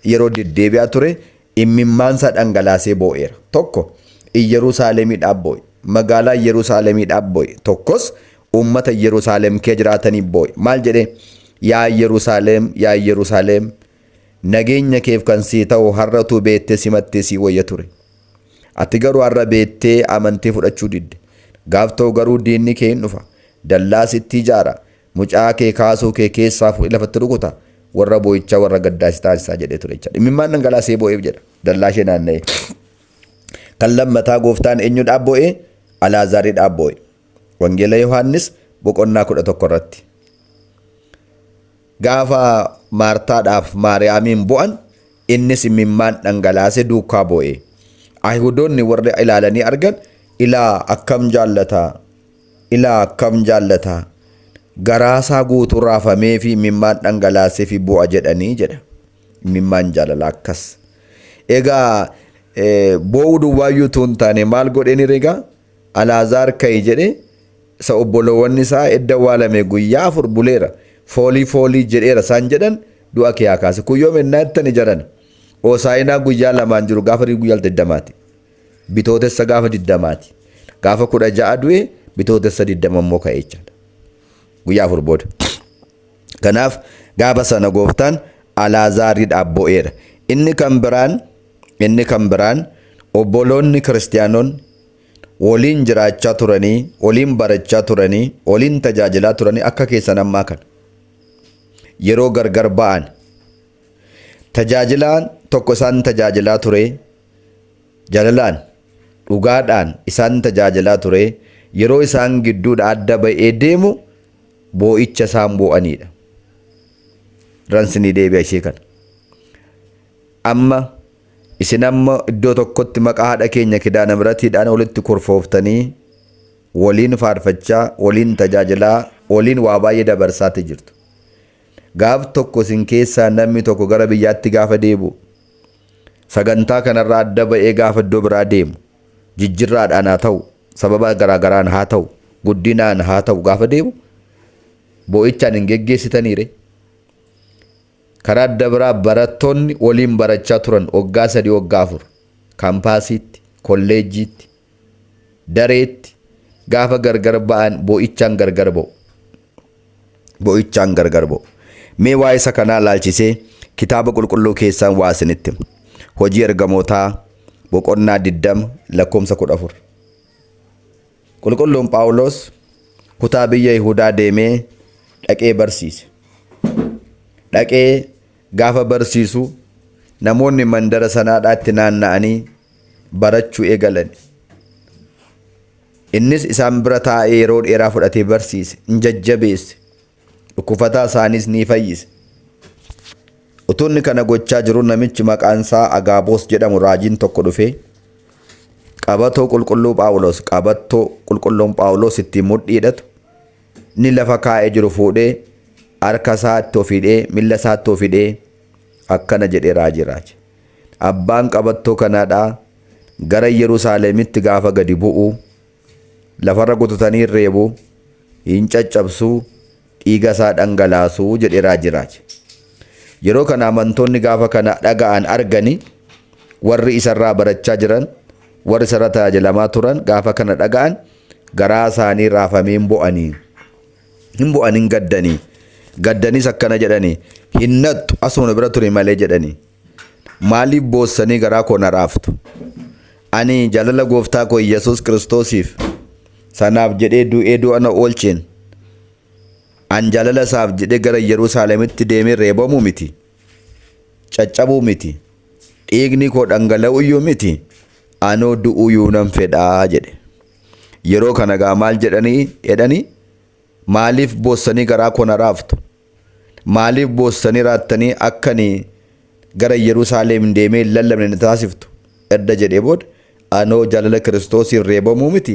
yeroo deddeebi'aa ture immimmaansaa dhangalaasee boo'eera. Tokko Yerusaalemiidhaaf boo'e. Magaalaa Yerusaalemiidhaaf boo'e. Tokkos uummata Yerusaalem kee jiraataniif boo'e. Maal jedhee? Yaa Yerusaalem, yaa Yerusaalem, nageenya keef kan sii ta'u har'a utuu beettee simattee sii wayya ture. Ati garuu har'a beettee amantee fudhachuu didde. Gaaf ta'u garuu diinni kee hin dhufa. Dallaa sitti ijaara. Mucaa kee kaasuu kee keessaa fuudhee lafatti rukuta. Warra boo'ichaa warra gaddaa si taasisaa jedhee ture jechaadha. Imimmaan dhangalaasee boo'eef jedha. Dallaa ishee naanna'ee. Kan lammataa gooftaan eenyudhaaf boo'e? Alaazaariidhaaf boo'e. Wangeela Yohaannis boqonnaa 11 irratti. Gaafa Maartaadhaaf Maariyaamiin bo'an innis imimmaan dhangalaase duukaa boo'e. Ayihudoonni warri ilaalanii argan ilaa akkam jaallata ilaa akkam jaallata garaasaa guutuu raafamee fi imimmaan dhangalaasee fi bu'a jedhanii jedha. Imimmaan jaalala akkas. Egaa boo'uu duwwaayyuu utuu hin taane maal godheen egaa Alaazaar ka'i jedhe isa obboloowwan isaa edda awwaalame guyyaa 4 buleera foolii foolii jedheera isaan jedhan du'a kee haa kaase. Kun yoom ennaa jettani jaran Hoosaa'inaa guyyaa lamaan jiru gaafa guyyaa 20ti. Bitootessa gaafa 20ti. Gaafa 16 du'e bitootessa 20 immoo ka'e jechaadha. Guyyaa 4 booda. Kanaaf gaafa sana gooftaan Alaazaariidhaaf bo'eera. Inni kan biraan inni kan biraan obboloonni kiristiyaanonni waliin jiraachaa turanii, waliin barachaa turanii, waliin tajaajilaa turanii akka keessan ammaa kana. Yeroo gargar ba'an tajaajilaan tokko isaan tajaajilaa ture, jaalalaan, dhugaadhaan isaan tajaajilaa ture, yeroo isaan gidduudha adda ba'ee deemu boo'icha isaan boo'aniidha. Ransinii deebi'a ishee kana. Amma isin amma iddoo tokkotti maqaa haadha keenya Kidaana Miratiidhaan walitti kurfooftanii waliin faarfachaa, waliin tajaajilaa, waliin waa baay'ee dabarsaatti jirtu. Gaaf tokko isin keessaa namni tokko gara biyyaatti gaafa deebi'u, sagantaa kanarraa adda ba'ee gaafa iddoo biraa deemu, jijjirraadhaan haa ta'u, sababa garaagaraan haa ta'u, guddinaan haa ta'u gaafa deemu, boo'ichaan hin geggeessitaniire. Karaa adda biraa barattoonni waliin barachaa turan waggaa 3 waggaa 4 kaampaasiitti, kolleejjiitti, dareetti gaafa gargar ba'an boo'ichaan gargar ba'u. Boo'ichaan gargar ba'u. Mee waa'ee isa kanaa ilaalchisee kitaaba qulqulluu keessaan waa isinitti hima. Hojii ergamootaa boqonnaa 20 lakkoofsa 14. Qulqulluun Phaawulos kutaa biyya Yihudaa deemee dhaqee barsiise. Dhaqee gaafa barsiisu namoonni mandara sanaadhaa itti naanna'anii barachuu eegalan. Innis isaan bira taa'ee yeroo dheeraa fudhatee barsiise, in jajjabeesse, dhukkufataa isaaniis ni fayyise. Utuu inni kana gochaa jiru namichi maqaan isaa Agaaboos jedhamu raajiin tokko dhufee qabatoo qulqulluu Phaawulos qabattoo qulqulluun Phaawulos ittiin mudhii hidhatu inni lafa kaa'ee jiru fuudhee harka isaatti of hidhee miilla isaatti of hidhee akkana jedhee raajii raaje. Abbaan qabattoo kanaadhaa gara Yerusaalemitti gaafa gadi bu'u lafarra gututanii hin reebu, hin caccabsu, dhiiga isaa dhangalaasu jedhee raajii raaje. Yeroo kana amantoonni gaafa kana dhaga'an argani warri isarraa barachaa jiran warri isarra tajaajilamaa turan gaafa kana dhaga'an garaa isaanii raafamee hin bo'anii. Hin bo'an hin gaddanii. Gaddaniis akkana jedhanii hin nattu asuma bira ture malee jedhanii. Maaliif boossanii garaa koo na raaftu? Ani jaalala gooftaa koo Yesuus Kiristoosiif sanaaf jedhee du'ee du'a na oolcheen an jaalala isaaf jedhee gara Yerusaalemitti deemee reebamuu miti, caccabuu miti, dhiigni koo dhangala'uu iyyuu miti, anoo du'uyyuu nan fedhaa jedhe. Yeroo kana gaa maal jedhanii jedhanii maaliif boossanii garaa koo na raaftu? Maaliif boossanii raattanii akka ani gara Yerusaalem deemee hin lallabne na taasiftu? Erga jedhee booda anoo jaalala Kiristoosiin reebamuu miti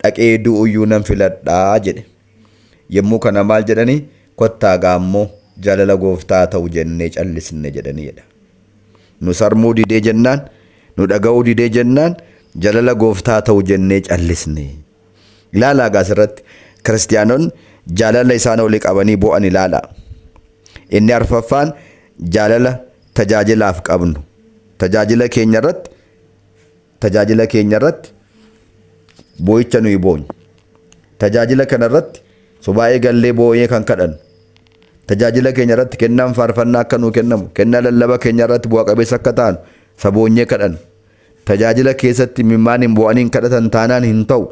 dhaqee du'uyyuu nan filadhaa jedhe. Yommuu kana maal jedhanii kottaa gaammoo jaalala gooftaa ta'u jennee callisne jedhanii jedha. Nu sarmuu didee jennaan, nu dhaga'uu didee jennaan jaalala gooftaa ta'u jennee callisne. Ilaalaa egaa asirratti kiristiyaanonni jaalala isaan olii qabanii bo'an ilaalaa. Inni arfaffaan jaalala tajaajilaaf qabnu. Tajaajila keenya irratti tajaajila keenya irratti boo'icha nuyi boonyu. Tajaajila kana irratti subaa'ee gallee boo'ee kan kadhannu. Tajaajila keenya irratti kennaan faarfannaa akka nuu kennamu, kennaa lallaba keenya irratti bu'a qabeessa akka taanu saboonyee kadhannu. Tajaajila keessatti imimmaan hin boo'anii hin kadhatan taanaan hin ta'u.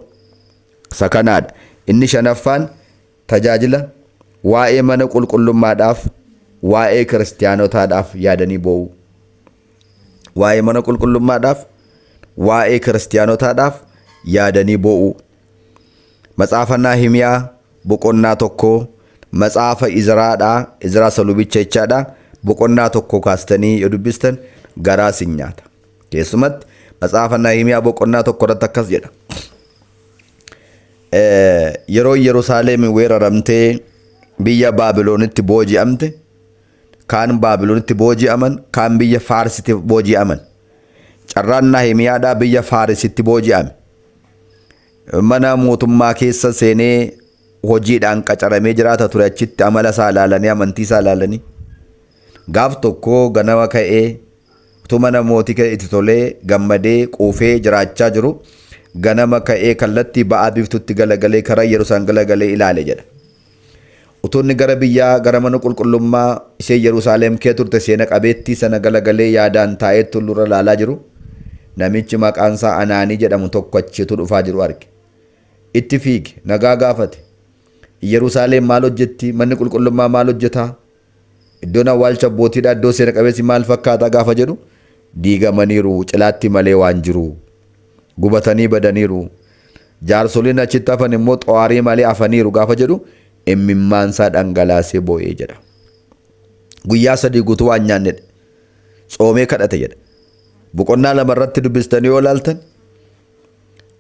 Isa kanaadha. Inni shanaffaan tajaajila waa'ee mana qulqullummaadhaaf, waa'ee kiristiyaanotaadhaaf yaadanii boo'uu. Waa'ee mana qulqullummaadhaaf, waa'ee kiristiyaanotaadhaaf yaadanii boo'uu. Matsaafa Naahimiyaa boqonnaa 1, matsaafa Izraadhaa, Izraa isa lubicha jechaadha, boqonnaa 1 kaastanii yoo dubbistan garaa sin nyaata. Keessumatti matsaafa Naahimiyaa boqonnaa 1 irratti akkas jedha. Yeroo Yerusaalem weeraramtee biyya Baabiloonitti booji'amte, kaan Baabiloonitti booji'aman, kaan biyya Faarsitti booji'aman. Carraan Naahimiyaadhaa biyya Faarisitti booji'ame. Mana mootummaa keessa seenee hojiidhaan qacaramee jiraata ture achitti amala isaa ilaalanii amantii isaa ilaalanii. Gaaf tokko ganama ka'ee utuu mana mootii ka'e itti tolee gammadee quufee jiraachaa jiru ganama ka'ee kallattii ba'aa biiftuutti galagalee karaa Yerusaalem galagalee ilaale jedha. Utuu inni gara biyyaa gara mana qulqullummaa ishee Yerusaalem kee turte seena qabeettii sana galagalee yaadaan taa'ee tullurra ilaalaa jiru namichi maqaan isaa Anaanii jedhamu tokko achiitu dhufaa jiru arge. Itti fiige nagaa gaafate. Yerusaalem maal hojjetti? Manni qulqullummaa maal hojjetaa? Iddoon awwaalcha abbootiidhaa iddoo seena qabeessi maal fakkaataa gaafa jedhu diigamaniiru cilaatti malee waan jiru. Gubatanii badaniiru. Jaarsoliin achitti hafan immoo xawaarii malee hafaniiru gaafa jedhu immimmaansaa dhangalaasee boo'ee jedha. Guyyaa 3 guutuu waan nyaannedha. Tsoomee kadhate jedha. Boqonnaa 2 irratti dubbistanii yoo ilaaltan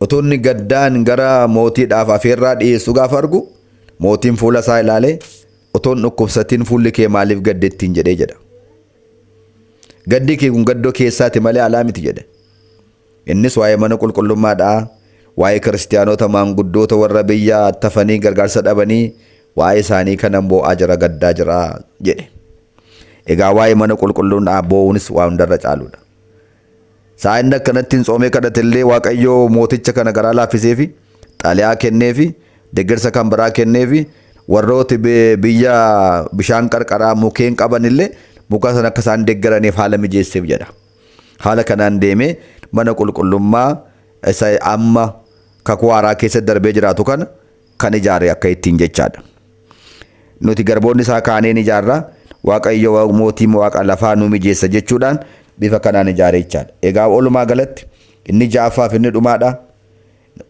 utuu inni gaddaan gara mootiidhaaf afeerraa dhiyeessu gaafa argu mootiin fuula isaa ilaalee otoo hin dhukkubsatiin fuulli kee maaliif gadde ittiin jedhee jedha. Gaddi kee kun gaddoo keessaati malee alaa miti jedhe. Innis waa'ee mana qulqullummaadhaa, waa'ee kiristiyaanota maanguddoota warra biyya attafanii gargaarsa dhabanii waa'ee isaanii kanan boo'aa jira gaddaa jira jedhe. Egaa waa'ee mana qulqullummaa boo'uunis waa hundarra caaludha. Saa inni akkanatti hin tsoomee kadhate illee Waaqayyo mooticha kana garaa laaffiseefi xalayaa kenneefi deggersa kan biraa kenneefi warrooti biyya bishaan qarqaraa mukeen qaban illee muka sana akka isaan deggeraniif haala mijeesseef jedha. Haala kanaan deemee mana qulqullummaa isa amma kakuu haaraa keessa darbee jiraatu kana kan ijaare akka ittiin jechaadha. Nuti garboonni isaa kaanee ni ijaarra, Waaqayyo mootii waaqa lafaa nu mijeessa jechuudhaan bifa kanaan ijaare jechaadha. Egaa walumaa galatti inni ja'affaaf inni dhumaadha.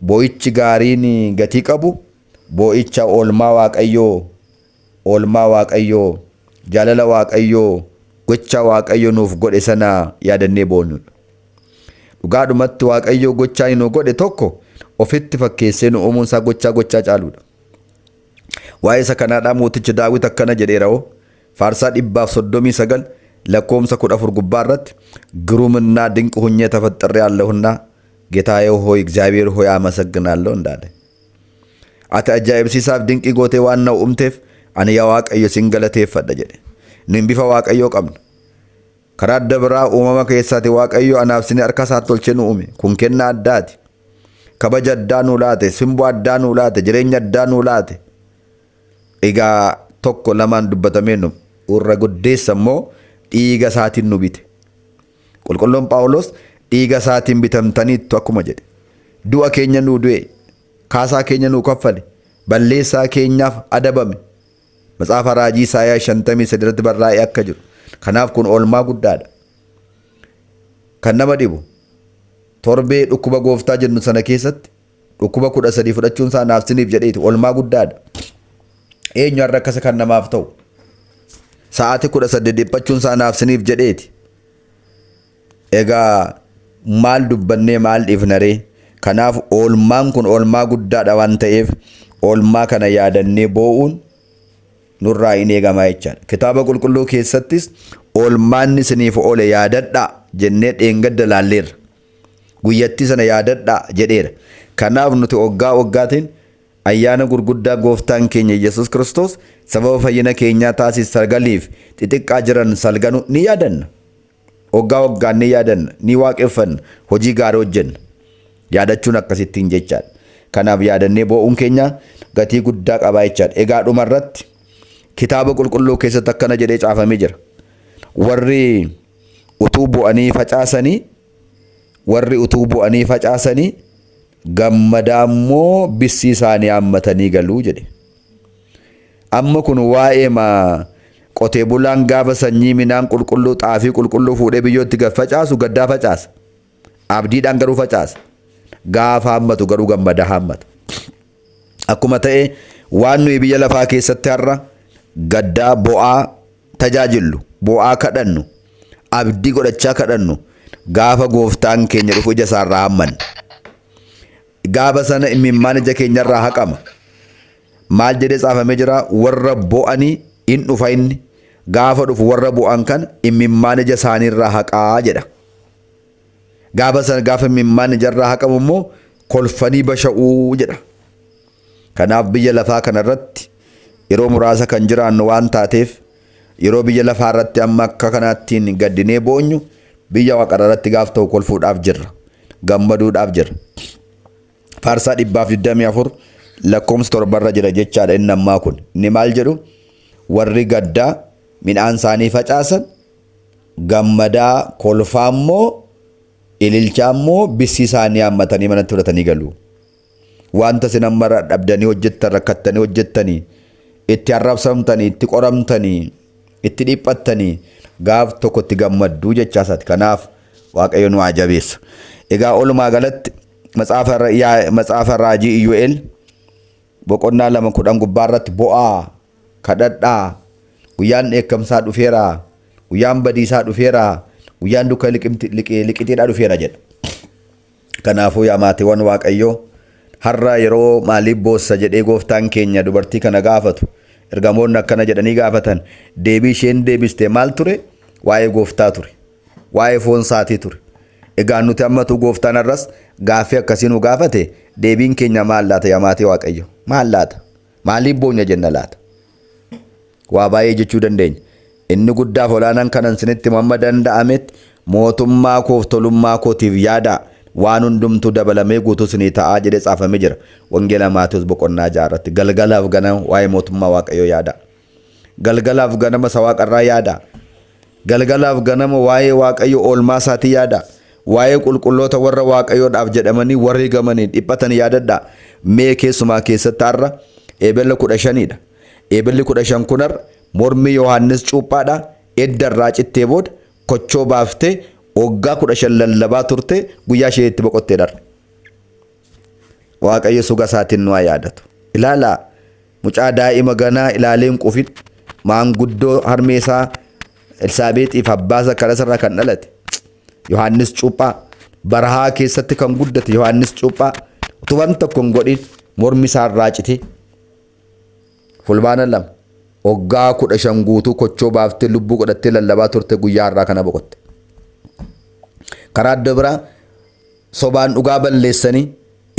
Boo'ichi gaariin gatii qabu boo'icha oolmaa Waaqayyoo, oolmaa Waaqayyoo, jaalala Waaqayyoo, gocha Waaqayyo nuuf godhe sana yaadannee boonyudha. Dhugaadhumatti Waaqayyo gochaa inni nu godhe tokko ofitti fakkeessee nu uumuun isaa gochaa gochaa caaluudha. Waa'ee isa kanaadhaa mootichi Daawit akkana jedheera hoo Faarsaa 139 lakkoomsa 14 gubbaa irratti ግሩምና ድንቅ ሁኜ ተፈጥሬአለሁና ጌታዬ ሆይ እግዚአብሔር ሆይ አመሰግናለሁ እንዳለ ati ajaa'ibsiisaaf dinqii gootee waan na uumteef ani yaa Waaqayyo sin galateeffadha jedhe. Nuyi bifa Waaqayyoo qabna. Karaa adda biraa uumama keessaati Waaqayyo anaaf isin harka isaatti tolchee nu uume. Kun kennaa addaati. Kabaja addaa nuu laate, simboo addaa nuu laate, jireenya addaa nuu laate. Egaa tokko lamaan dubbatamee nu irra guddeessa immoo dhiiga isaatiin nu bite. Qulqulluun Phaawulos dhiiga isaatiin bitamtaniittu akkuma jedhe. Du'a keenya nuu du'e, kaasaa keenya nuu kaffale, balleessaa keenyaaf adabame. Matsaafa raajii Isaayaa 53 irratti barraa'ee akka jiru. Kanaaf kun oolmaa guddaadha. Kan nama dhibu torbee dhukkuba gooftaa jennu sana keessatti dhukkuba 13 fudhachuun isaa naaf siniif jedheeti oolmaa guddaadha. Eenyu har'a akkasa kan namaaf ta'u? Sa'aatii 18 dhiphachuun isaa naaf siniif jedheeti. Egaa maal dubbannee maal dhiifnaree? Kanaaf oolmaan kun oolmaa guddaadha waan ta'eef oolmaa kana yaadannee boo'uun nurraa in eegamaa jechaadha. Kitaaba qulqulluu keessattis oolmaanni isiniif oole yaadadhaa jennee dheengadda laalleerra. Guyyattii sana yaadadhaa jedheera. Kanaaf nuti oggaa oggaatiin ayyaana gurguddaa gooftaan keenya Yesuus Kiristoos sababa fayyina keenyaa taasise sagaliif xixiqqaa jiran salganu ni yaadanna. Waggaa waggaan ni yaadanna, ni waaqeffanna, hojii gaarii hojjenna. Yaadachuun akkasittiin jechaadha. Kanaaf yaadannee boo'uun keenya gatii guddaa qabaa jechaadha. Egaa dhumarratti kitaaba qulqulluu keessatti akkana jedhee caafamee jira. Warri utuu bu'anii facaasanii, warri utuu bu'anii facaasanii Gammadaa immoo bissii isaanii haammatanii galuu jedhe. Amma kun waa'ee ma qotee bulaan gaafa sanyii midhaan qulqulluu xaafii qulqulluu fuudhee biyyootti gad facaasu gaddaa facaasa. Abdiidhaan garuu facaasa. Gaafa haammatu garuu gammadaa haammata. Akkuma ta'e waan nuyi biyya lafaa keessatti har'a gaddaa bo'aa tajaajillu, bo'aa kadhannu, abdii godhachaa kadhannu gaafa gooftaan keenya dhufu ija isaarraa haammanna. Gaafa sana imimmaan ija keenyarraa haqama. Maal jedhee caafamee jira? Warra bo'anii in dhufa inni. Gaafa dhufu warra bo'an kan imimmaan ija isaaniirraa haqaa jedha. Gaafa sana gaafa imimmaan ijarraa haqamu immoo kolfanii basha'uu jedha. Kanaaf biyya lafaa kanarratti yeroo muraasa kan jiraannu waan taateef yeroo biyya lafaa irratti amma akka kanaattiin gaddinee boonyu biyya waaqarra irratti gaaf ta'u kolfuudhaaf jirra. Gammaduudhaaf jirra. Faarsaa 124 lakkoomsa torbarra jira jechaadha inni ammaa kun. Inni maal jedhu? Warri gaddaa midhaan isaanii facaasan gammadaa kolfaa immoo ililchaa immoo bissii isaanii haammatanii manatti fudhatanii galu. Wanta isin amma dhabdanii hojjettan rakkattanii hojjettanii itti arrabsamtanii itti qoramtanii itti dhiphattanii gaaf tokko itti gammadduu jechaa isaati. Kanaaf Waaqayyo nu haa jabeessu. Egaa oolumaa galatti matsaafa raajii Iyyu'eel boqonnaa 2:10 gubbaa irratti bo'aa kadhadhaa guyyaan dheekkamsaa dhufeera guyyaan badiisaa dhufeera guyyaan dukkana liqitiidhaa dhufeera jedha. Kanaafuu yaa maatiiwwan Waaqayyoo har'a yeroo maaliif boossa jedhee gooftaan keenya dubartii kana gaafatu ergamoonni akkana jedhanii gaafatan deebii isheen deebiste maal ture? Waa'ee gooftaa ture. Waa'ee foon isaatii ture. Egaa nuti ammatu gooftaan har'as gaaffii akkasii nu gaafate deebiin keenya maal laata yaa maatii Waaqayyo? Maal laata? Maaliif boonya jenna laata? Waa baay'ee jechuu dandeenya. Inni guddaaf olaanaan kanan isinitti himu hamma danda'ametti mootummaa koof tolummaa kootiif yaadaa waan hundumtuu dabalamee guutuu isinii ta'aa jedhee caafamee jira. Wangeela Maatewos boqonnaa 6 irratti galgalaaf ganama waa'ee mootummaa Waaqayyoo yaadaa. Galgalaaf ganama isa waaqarraa yaadaa. Galgalaaf ganama waa'ee Waaqayyo oolmaa isaatii yaadaa. Waa'ee qulqulloota warra Waaqayyoodhaaf jedhamanii wareegamanii dhiphatan yaadadhaa. Mee keessumaa keessatti har'a eebela 15dha. Eebelli 15 kun har'a mormi Yohaannis Cuuphaadha. Edda irraa cittee booda kochoo baaftee waggaa 15 lallabaa turte guyyaa ishee itti boqottee dharre. Waaqayyo suga isaatiin nu haa yaadatu. Ilaalaa mucaa daa'ima ganaa ilaalee hin qufin maanguddoo harmee isaa Elsaabeexiif abbaa Zakkaariyaas irraa kan dhalate Yohaannis Cuuphaa barahaa keessatti kan guddate Yohaannis Cuuphaa utuu waan tokko hin godhin mormi isaa irraa citee Fulbaana 2 waggaa 15 guutuu kochoo baaftee lubbuu godhattee lallabaa turte guyyaa har'aa kana boqotte. Karaa adda biraa sobaan dhugaa balleessanii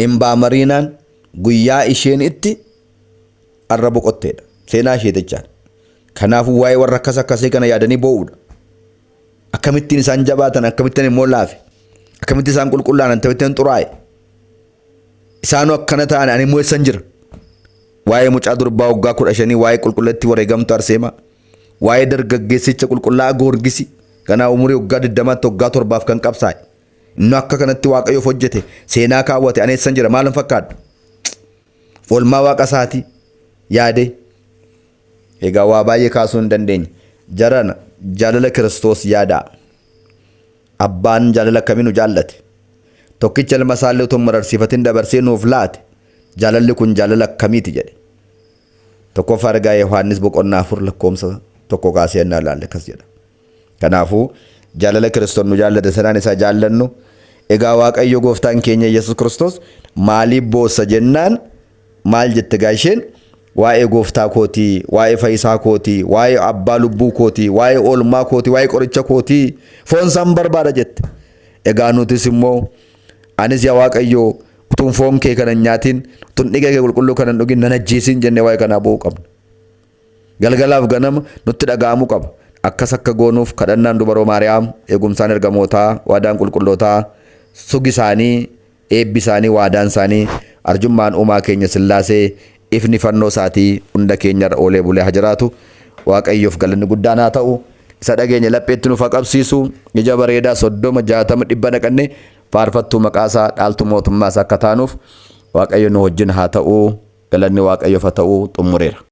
imbaa mariinaan guyyaa isheen itti har'a boqotteedha. Seenaa ishee jechaadha. Kanaafuu waa'ee warra akkas akkasii kana yaadanii boo'uudha. Akkamittiin isaan jabaatan, akkamittiin immoo laafe, akkamittiin isaan qulqullaa'an, akkamittiin xuraa'e. Isaanuu akkana ta'an ani immoo eessan jira? Waa'ee mucaa durbaa waggaa 15 waa'ee qulqulleetti wareegamtu Arseemaa, waa'ee dargaggeessicha qulqullaa'aa Goorgisi ganaa umurii waggaa 20tti waggaa 7f kan qabsaa'e. Inni akka kanatti Waaqayyoof hojjete seenaa kaawwate ani eessan jira maalan fakkaadha? Oolmaa waaqa isaatii yaadee. Egaa waa baay'ee kaasuu hin dandeenye. Jarana jaalala Kiristoos yaadaa. Abbaan jaalala akkamii nu jaallate? Tokkicha ilma isaallee utuu hin mararsiifatin dabarsee nuuf laate. Jaalalli kun jaalala akkamiiti jedhe. Tokkoffaa ergaa Yohaannis boqonnaa 4 lakkoomsa 1 kaasee ennaa ilaalle akkas jedha. Kanaafuu jaalala Kiristoos nu jaallate sanaan isa jaallannu. Egaa Waaqayyo gooftaan keenya Yesuus Kiristoos maaliif boossa jennaan maal jette gaa isheen? Waa'ee gooftaa kootii, waa'ee fayyisaa kootii, waa'ee abbaa lubbuu kootii, waa'ee oolmaa kootii, waa'ee qoricha kootii foon isaan barbaada jette. Egaa nutis immoo anis yaa Waaqayyo utuun foon kee kana hin nyaatin, utuun dhiiga kee qulqulluu kana hin dhugin nan ajjeesin jennee waa'ee kanaa boo'uu qabna. Galgalaaf ganama nutti dhaga'amuu qaba. Akkas akka goonuuf kadhannaan dubaroo Maariyaam, eegumsaan ergamootaa, waadaan qulqullootaa, sugi isaanii, eebbi isaanii, waadaan isaanii, arjummaan uumaa keenya Sillaasee, ifni fannoo isaatii hunda keenyarra oolee bulee haa jiraatu. Waaqayyoof galanni guddaan haa ta'u. Isa dhageenye lapheetti nuuf haa qabsiisu. Ija bareedaa 30, 60, 100 naqannee Faarfattuu maqaasaa, dhaaltuu mootummaasaa akka taanuuf Waaqayyo nu wajjin haa ta'uu. Galanni Waaqayyoof haa ta'uu. Xumureera.